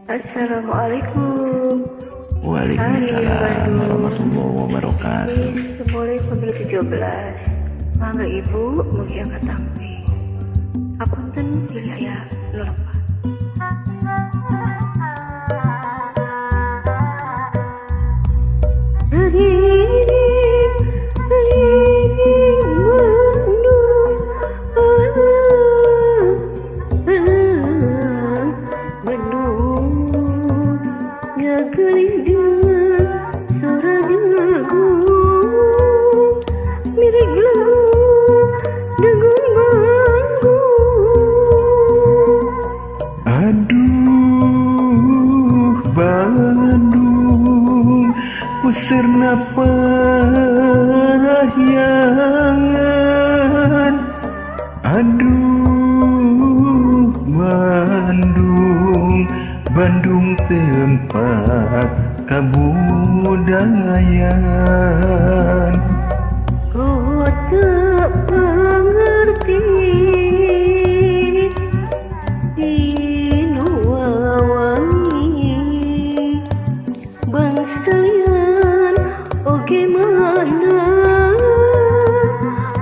Assalamualaikum. Waalaikumsalam warahmatullahi wabarakatuh. Boleh pemilu 17. Mangga ibu mugi angkat tampi. Hapunten pilih aya nu lepat. Aduh Bandung, pusirna parahyangan. Aduh Bandung, Bandung tempat kabudayaan. Ku tak mengerti bangsayan oge mana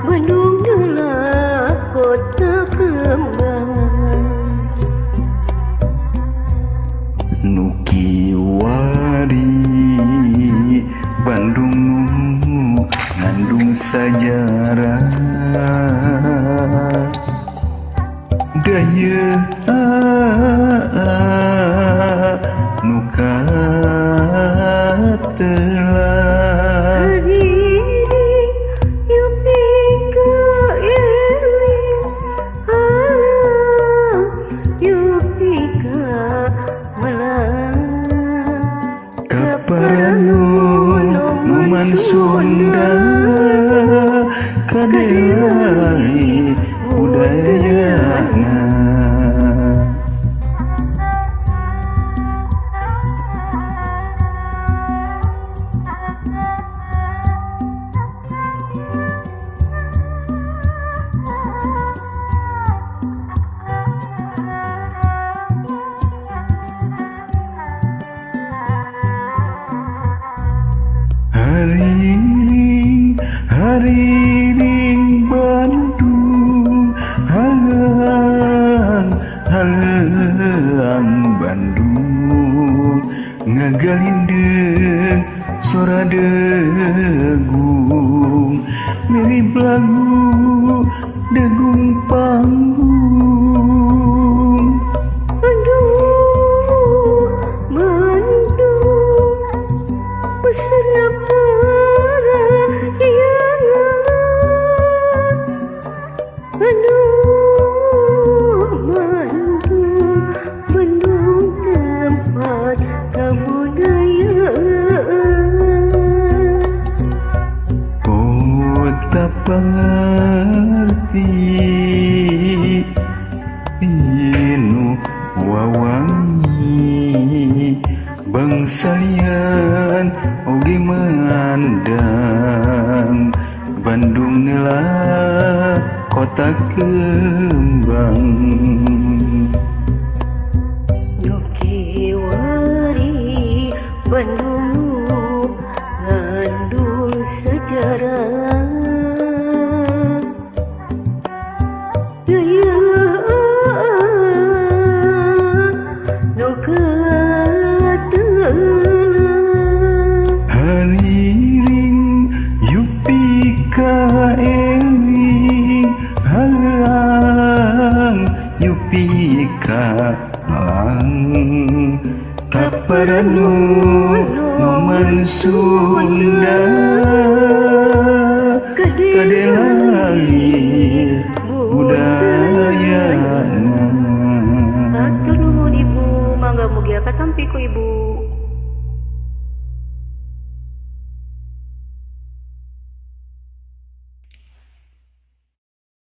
Bandung adalah kota kembang. Nu kiwari Bandung nu ngandung sajarah. Daya nu katelah. Hariring yupi ka eling halang yupi ka melang. Kaparanu numan Sunda kadelali budayana. Hariring, hariring Bandung, halang, halang Bandung, ngagalindeng sora degung, mirip lagu degung panggung. Bandung, Bandung, pesona parahyangan. Bandung, Bandung, Bandung tempat kebudayaan. Kota pangarti nu wawangi, bangsalian oge mandang. Bandung neula kota kembang. Nu kiwari Bandung ngandung sejarah. Daya nu katelah. Hariring yupi ka eling halang yupi ka malang. Kaparanu noman Sunda kadelali budayana. Hatur nuhun ibu, mangga mugia katampi ku ibu.